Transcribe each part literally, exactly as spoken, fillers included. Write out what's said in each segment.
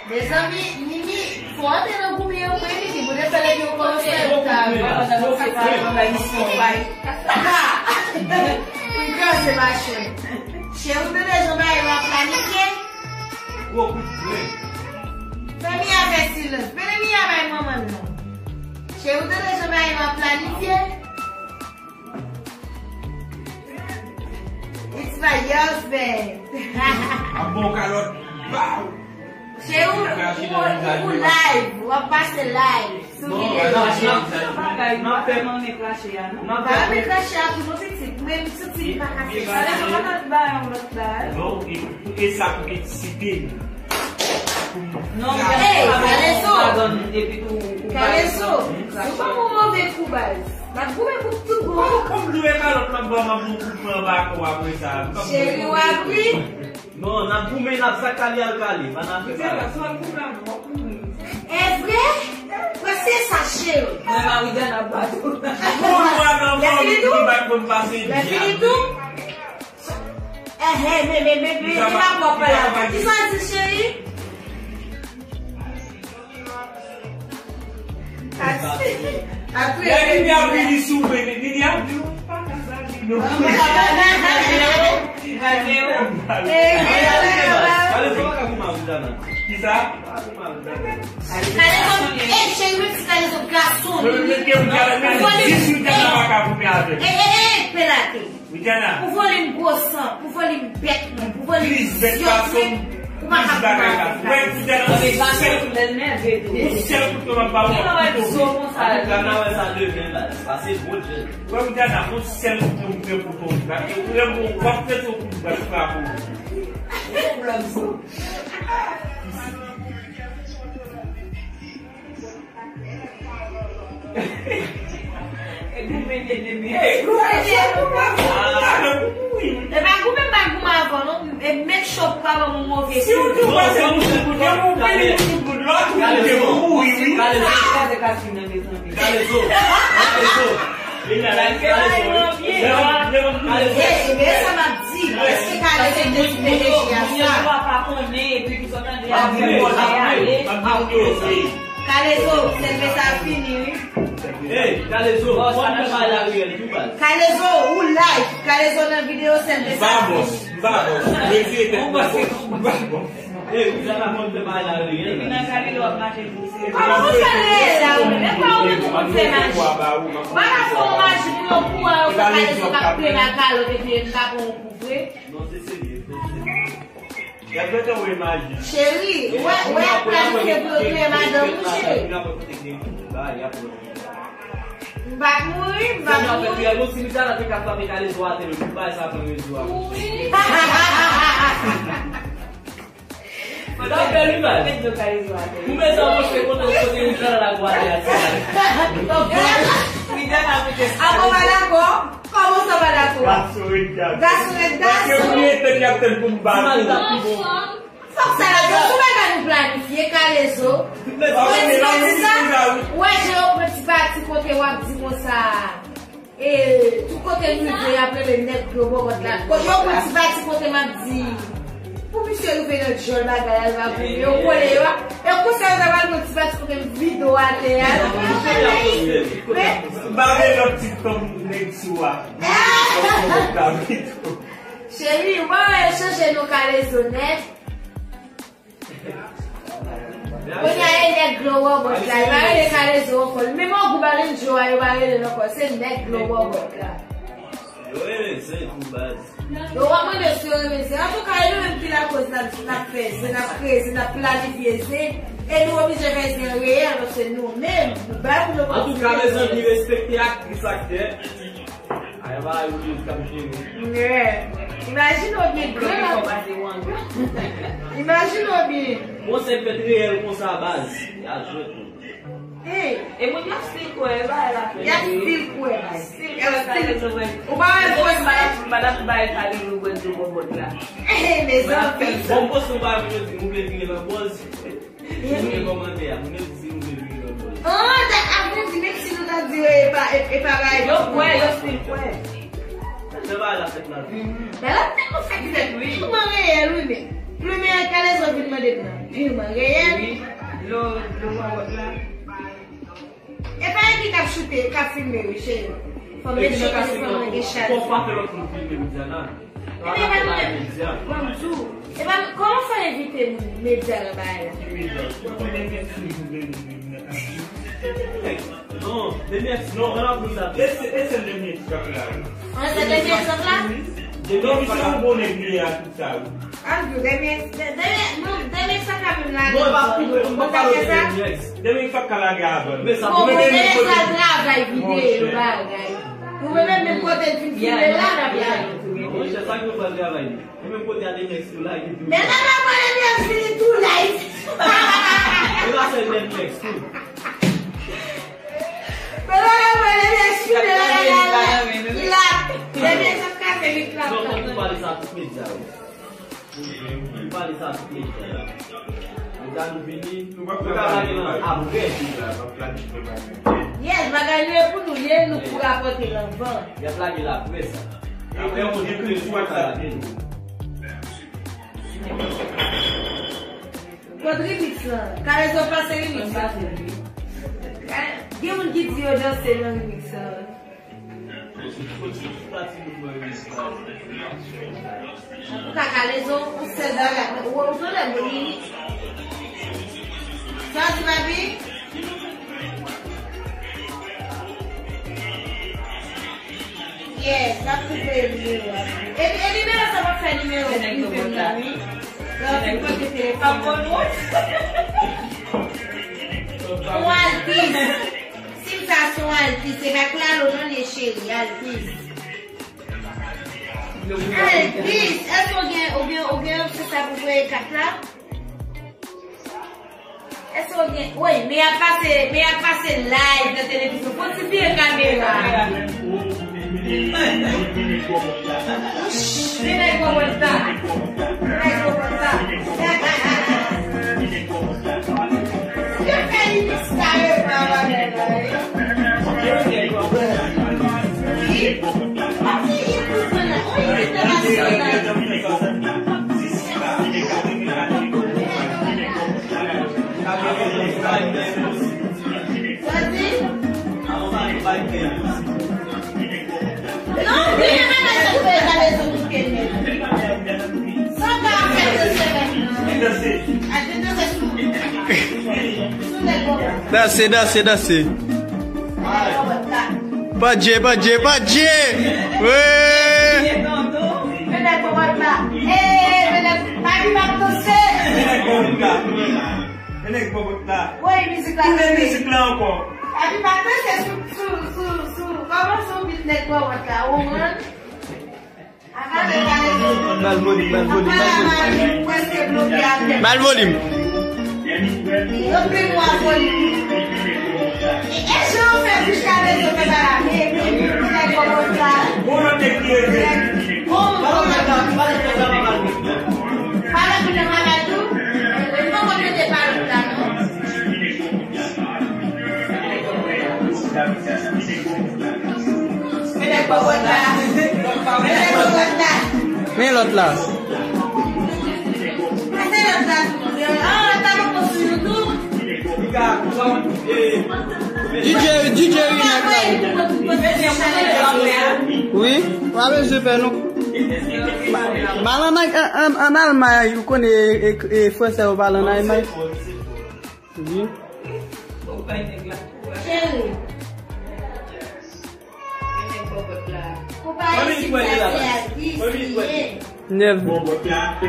Mezanmi, Nini, fò antre nan goumen an vre, Nini, pou te fè lè yo kòmanse. Pou kraze machin. Cheri, ou tande jan bagay yo ap planifye? Gwo kout grenn. Fè Mia fè silans. Mete Mia bay manman l non. Cheri, ou tande jan bagay yo ap planifye? It's my husband. Ap bon kalòt. Baw! Cheri, ou, ou, ou live, w ap pase live sou videyo. Pa renmen krache a tou, non, pitit, men m santi li pa ka fè sa. Non, e, e sa pou eksite m. Non, hey, Kalezo! Kalezo! Ou pa yon move kou baz. M ap goumen pou tout bon. Kòm dwe kalòt m ap ba w, m ap ba w kout men anba kò w apre sa. Cheri, w ap ri. Non, n ap goumen, n ap sa kale al kale. Pa n ap fè sa. E vre? Prese sa, cheri. Mwen, Marijana ap bat ou. Lè fini tou? Lè fini tou? Ehe, men, men, men, men, men, pa pwòp la. Kisa w di, cheri? Apre, Nini ap vini sou mwen, Nini ap di, "Ou pa ka sa, Nini." Kalezo pa ka goumen avèk Jana. Kisa? Kalezo, ey, cheri, menm si Kalezo gason, Nini. Ou volim gwo san, pou volim bèt mwen, pou volim vizyon mwen, ou pa ka pou mwen. Wè, Widiana, yon sèl kout men m ap ba ou, yon kout men. Wè, Widiana, yon sèl kout men m fè pou tonton. Wè, w ap fè tou kout, w ap frape w. E goumen, e goumen. E pa goumen, m pa goumen avè w non. E make sure pou pa ban m yon move siy. Si w di w pase yon kout bout, yon kout bout, lòt ou moute, ou mouri, wi. Kalezo. Kalezo. Kalezo. Kalezo. Kalezo. Kalezo. E, e, men sa m ap di, èske Kalezo te di P D G a sa? Kalezo, sèlve sa fini, wi. Ey, Kalezo, fò n fè bagay la reyèl tou baz. Kalezo, ou live. Kalezo nan videyo, sèlve sa fini. M pa bòs, m pa bòs. Retire tèt mwen, bòs. M pa bòs. Ey, ou sa pa konn fè bagay la reyèl. Epi nan Kalezo ap mache pou se. Kòman pou fè reyèl la, ou menm? E pa ou menm ou konn fè maji. Ou pa ka fè yon maji pou yon kou a, ou fè Kalezo k ap plen nan kalòt epi m pa pran yon kou vre. Non, se serye, se serye. Cheri, wè, wè, ap planifye pou yo touye madanm ou, cheri. M pa t mouri, m pa t mouri. Ou bezwen avanse kote, kote Widiana la gwa atè a. Avan pa dakò? Kòman sa pa dakò? Gason ret gason. Gason ret gason. Paske ou gen tèt y ap tèt pou m ba ou. Fòk sa la, se yon bagay nou planifye, Kalezo. Ou wè ti pati sa? Ou wè jan yo pran ti pati kote w ap di konsa. E, tout kote nou rive, y ap rele nèg gwo bòbòt la. Kote yo pran ti pati kote m ap di, pou misye rive nan djòl bagay la, l va goumen. Yo kole yo a. E konsa, yo ta pral pran ti pati kote m vide w atè a. Men, m pa vle lòt ti fanm nèg sou a. Cheri, ou pa wè yo chanje non Kalezo nèt? Kounye a e nèg gwo bòbòt la, yo pa rele Kalezo ankò. Menm ogou Balenjo a, yo pa rele l ankò. Se nèg gwo bòbòt la. Yo rele zen tou baz. Yo pa mande si yo rele zen. Antouka, e nou menm ki lakoz n ap, n ap fè zen, n ap kreye zen, n ap planifye zen. E nou oblije fè zen reyèl, paske nou menm, nou bay pou nou kontinye. Antouka, mezanmi, respekte aktris, aktè. Ay, ba, yo di k ap jere. Imajine w byen, gran. Imajine w byen. Bon, se fèt reyèl konsa, baz. Y a jwèt, non. Hey. E moun yo still kwè, e ba la. Y a still kwè. Still kwè, sa yo jwe. Ou pa wè fòs, madam, madam bay Kalezo bwè dlo bòbòt la. Hey, mezanmi. Bon, bon, si w pa vin, yo di, nou vle vire nan pòz. Moun yo kòmante a, moun yo di si nou vle vire nan pòz. Ah, da, apre di, menm si nou ta di yo, e pa, e, e pa bay. Yo kwè, yo still kwè. Sa bagay la fèt la. Bagay la tèlman fèt, fèt, wi. Plimen reyèl, wi, men. Plimen an Kalezo vin mande m nan. Plimen reyèl. Wi. Lo, lo wawòt la. E pa Enki k ap choute, k ap filme, wi, cheri. Fò m eseye ke fanm nan gen chal. Fò pa fè lòt moun filme medya la. Ebyen, pa nou menm. Bon, m di w. E pa, kòman fò envite medya nan bagay la? Ki medya? Non, Demi X, non, an ap di sa. E se, e se Demi X k ap la. An, se Demi X k ap la? Non, misye yon bon nèg li ye a tout sa, wi. An di Demi X, Demi, non, Demi X pa ka menm lage. Non, e pa pou mwen, m pa pale de Demi X. Demi X pa ka lage avè l. Men sa bon, pou Demi X al travay videyo, bagay. Pou mwen menm, menm kote l fin filme la, n ap lage. Monchè, sa ki yo pral travay? Ou menm kote a Demi X tou la, epi tou. Men nan pa pale Demi X vini tou la. E pa sèl Demi X tou. Men nan pa pale Demi X tou, men nan pa pale la. Demi X ap kase li klap klap. Non, fòk nou pale sa tout medya, wi. Nou pale sa tout medya. Medya nou vini, nou ka lage nan apre. Yes, bagay nou e pou nou ye, nou pou rapòte l anvan. Y ap lage l apre sa. Apre, yon moun ekri sou WhatsApp. Kot remix lan? Kalezo pase remix lan. Gen moun ki di yo danse nan remix lan. Antouka, Kalezo, ou sèl bagay. Ou, ou sèl bagay. Sa di, papi? Yes, l ap tou voye nimewo a. E, e nimewo sa p ap fè nimewo pou fè m nan, wi. Lè w fin pote telefòn nan. Ou altis. Sim sa se yon altis. Se pa Claro non li ye, cheri. Altis. Altis. Èske w gen, ou gen, ou gen opsyon sa pou voye kat la? Èske w gen? Woy, men y ap pase, men y ap pase live nan televizyon. Fò ti vire kamera. Vire kamera. Vire kamera. Yo fè remix kareman avè l la, wi. Wi. Pa ti remix la, on remix entènasyonal. Danse, danse, danse. Padje, padje, padje. Wi. Mennaj Bobot la. Wi, mizik la. Tounen mizik la ankò. Epi pa panse sou, sou, sou, sou, kòman sou bit nèg Bobot la, ou konprann? Ba l volim, ba l volim, ba l volim. Ba l volim. Yo pil mwa volim. E, e jan yo fè bouch Kalezo fè bagay, e, e, e, nèg Bobot la. Bon, bon, bon. Pale pou nan malad ou. Li poko mete pale la, non. Men lòt la. D J, D J Winner la. Wi, pa bezwen pè non. Mal an, an, an, an Almay, ou konnen, e, e, e, fransè yo pale an Almay. Wi. Cheri. Ou pa isit, sa se Altis li ye. Nèf. Bòbòt la, e,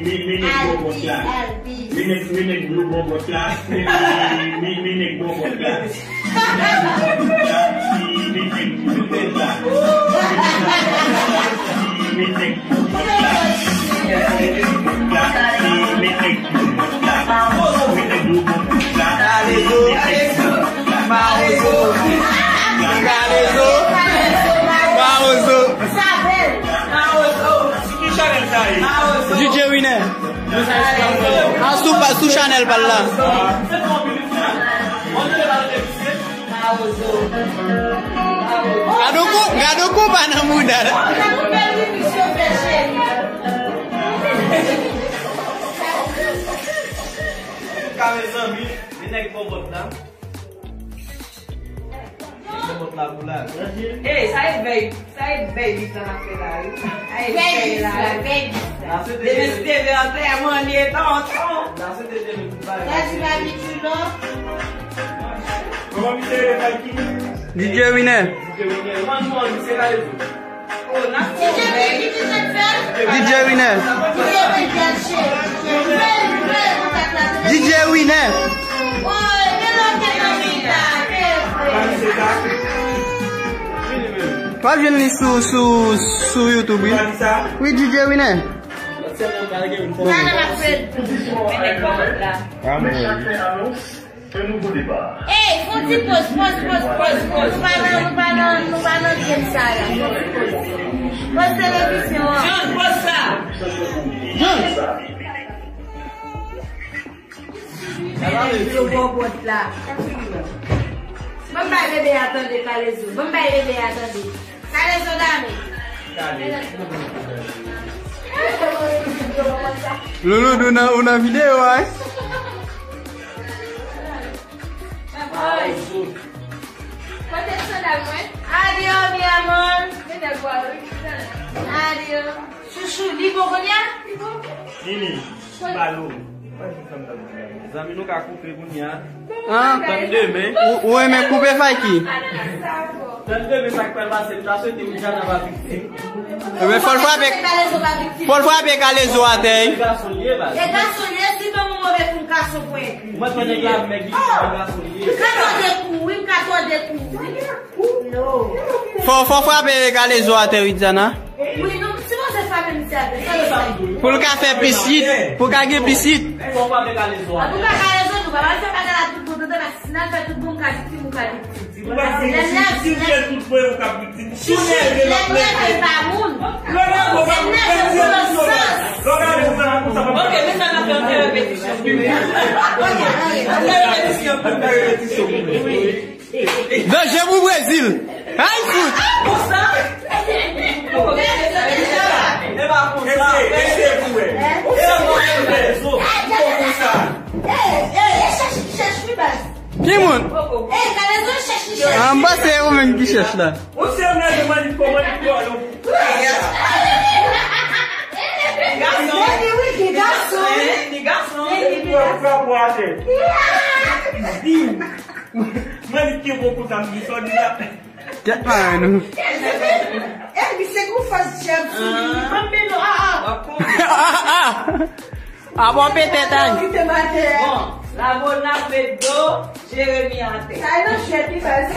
men, men nèg bòbòt la. Altis, Altis. Men nèg, men nèg blo bòbòt la, e, men, men nèg bòbòt la. D J Winner. A sou, sou chanèl pa l la. Gade w kou, Gade konpa nan mouda l. Ka mezanmi, li nèg bòbòt la. Nèg bòbòt la pou la. Ey, sa e vèy, sa e vèy li tan ap fè la, wi. Sa e vèy la, vèy la. Demen se te vè antèman li e tonton. Gadi pa bitou non. Kòman misye rele, Mikey? D J Winner. D J Winner. Mwen, mwen, misye rele tou. D J Winner. D J Winner. W ap jwenn li sou, sou, sou YouTube, wi. Wi, D J Winner. Ey, fon ti poz, poz, poz, poz, poz. Nou pa nan, nou pa nan, nou pa nan game sa la. Fon ti poz. Poz televizyon an. John, poz sa. John. Yo bòbòt la. Ban m bay bebe a tande, Kalezo. Ban m bay bebe a tande. Kalezo dame. Loulou, ou nan, ou nan videyo a, wi. Kote sandal mwen? Adios, mi amor. Adios. Chouchou, li bon kounye a? Li bon? Nini, balo. Zanmi, nou ka koupe kounye a. An? Tann demen. Ou, ou renmen koupe, Fayki? Tann demen sa k pral pase, m ta swete Widiana pa viktim. Ebyen, fò l frape, fò l frape Kalezo atè, wi. E gason li ye, baz. E gason li ye, si bon, move pou m kase pwen. Mwen, mwen nèg la, mèg li, e gason li ye. M ka tande kou, wi, m ka tande kou, wi. Fò, fò frape Kalezo atè, Widiana. Wi, nou sipoze frape misye atè. Pou l ka fè pisit, pou l ka gen pisit. Fò frape Kalezo atè. Antouka, Kalezo, nou pa pral fè bagay la tout bon, tande, paske si n al fè tout bon, ou ka viktim, ou ka viktim. Lè nèf, lè nèf, lè nèf, lè pa moun. Lè nèf, lè nèf, lè nèf, lè nèf. Ok, men sa n ap fè, n fè repetisyon. N fè repetisyon. Danje pou Brezil. Ay, fout. Konsa. E pa konsa. Ey, ey, chèch, chèch, wi, baz. Ki moun? Ey, Kalezo chèch, li chèch. An, m panse ou menm ki chèch la. Ou se yon nèg manipò, manipò, non. Gason. Li, wi, li gason, wi. Li gason. Li, li, li gason. Mwen di ki bon pou sa m di sa, di la. Kèt mare nou. Epi se kou fas djab sou li. Mwen men non, ah, ah. Ah, ah. Ah, bon, petèt, ay. Kite m atè. Bon, Lagona met do Jeremi atè. Sa e nan jwèt li, baz.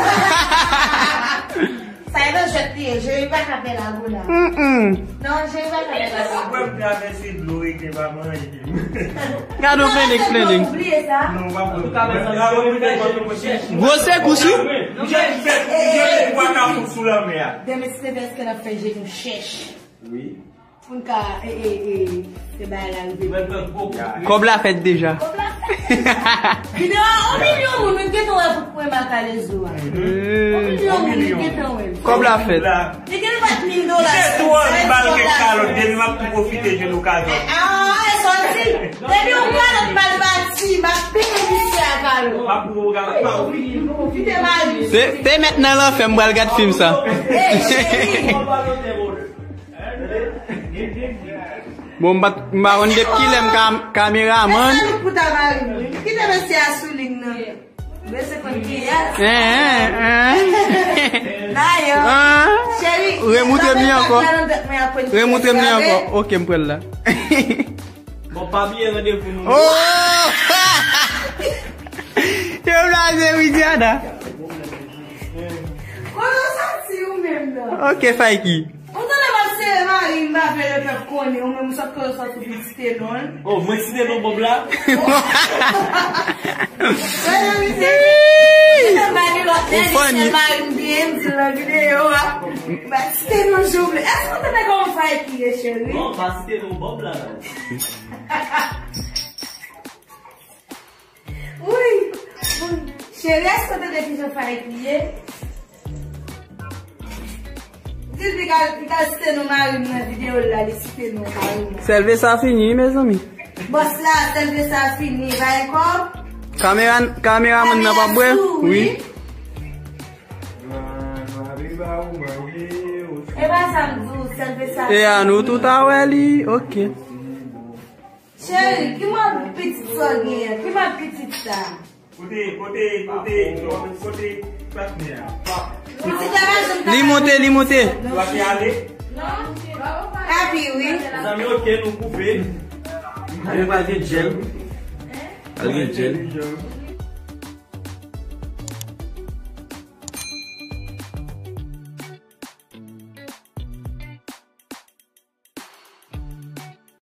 Sa e nan jwèt li ye, Jeremi pa ka fè Lagona. Mm-mm. Non, Jeremi pa ka fè Lagona. Mwen m travèse dlo e ke pa manje. Gade w plending, plending. Gwo sekous, wi. Demen si te fè èske n ap fè jenou chèch. Wi. Pou n ka, e, e, e, se bagay la rive. Kòb la fèt deja. Kòb la fèt. Videyo a, yon milyon moun, men gentan wè pou pwen Makalezo a. Yon milyon moun, men gentan wè. Kòb la fèt. Li gen bat mil dola. Se tou anvi bal gen kalòt, depi m ap tou pwofite jwenn okazyon. Ah, e sa w di? Depi yon kalòt bal bati, m ap peye misye a kalòt. M ap pran yon kalòt pa ou. Te, te mèt nan lanfè, m pral gad fim sa. Ey, cheri. Bon, m pa t, m pa konn depi kilè m ka, kameramann. Salut pou ta mari m. Kite mesye a sou liy nan. Mesye konn kiyès. Hein, hein, hein. Dayè. Hein? Cheri, remoutre m li ankò. Remoutre m li ankò. Ok, m pran l la. Bon, pa bliye randevou nou. Oh! Yo blaze Widiana. Kote w soti ou menm nan? Ok, Fayki. Ou tande m ap sere mari m, m pa vle le pèp konnen, ou menm ou sot kote w sot sou Ti Tenon. Oh, mwen Ti Tenon bòb la? Ou funny. Mari m byen, m di l nan videyo a. Ba Ti Tenon joure. Èske ou tande kòman Fayki ye, cheri? Non, pa Ti Tenon bòb la. Wi. Cheri, èske w tande kijan Fayki ye? Silvi ka, li ka site non mari m nan videyo l la, li site non mari m. Sèlve sa fini, mezanmi. Bòs la, sèlve sa fini, bay kòb. Kamera, kameramann nan pa bwè? Wi. E pa sa m di w, sèlve sa. E a nou tout a wè li, ok. Cheri, ki mòd pitit sa w genyen? Ki mòd pitit sa? Kote, kote, kote, kote patnè a? Pitit la pa janm Li monte, li monte. Ou ap ale? Papi, wi. Zanmi, ok, nou koupe. Mwen pa gen djèl. Al gen djèl.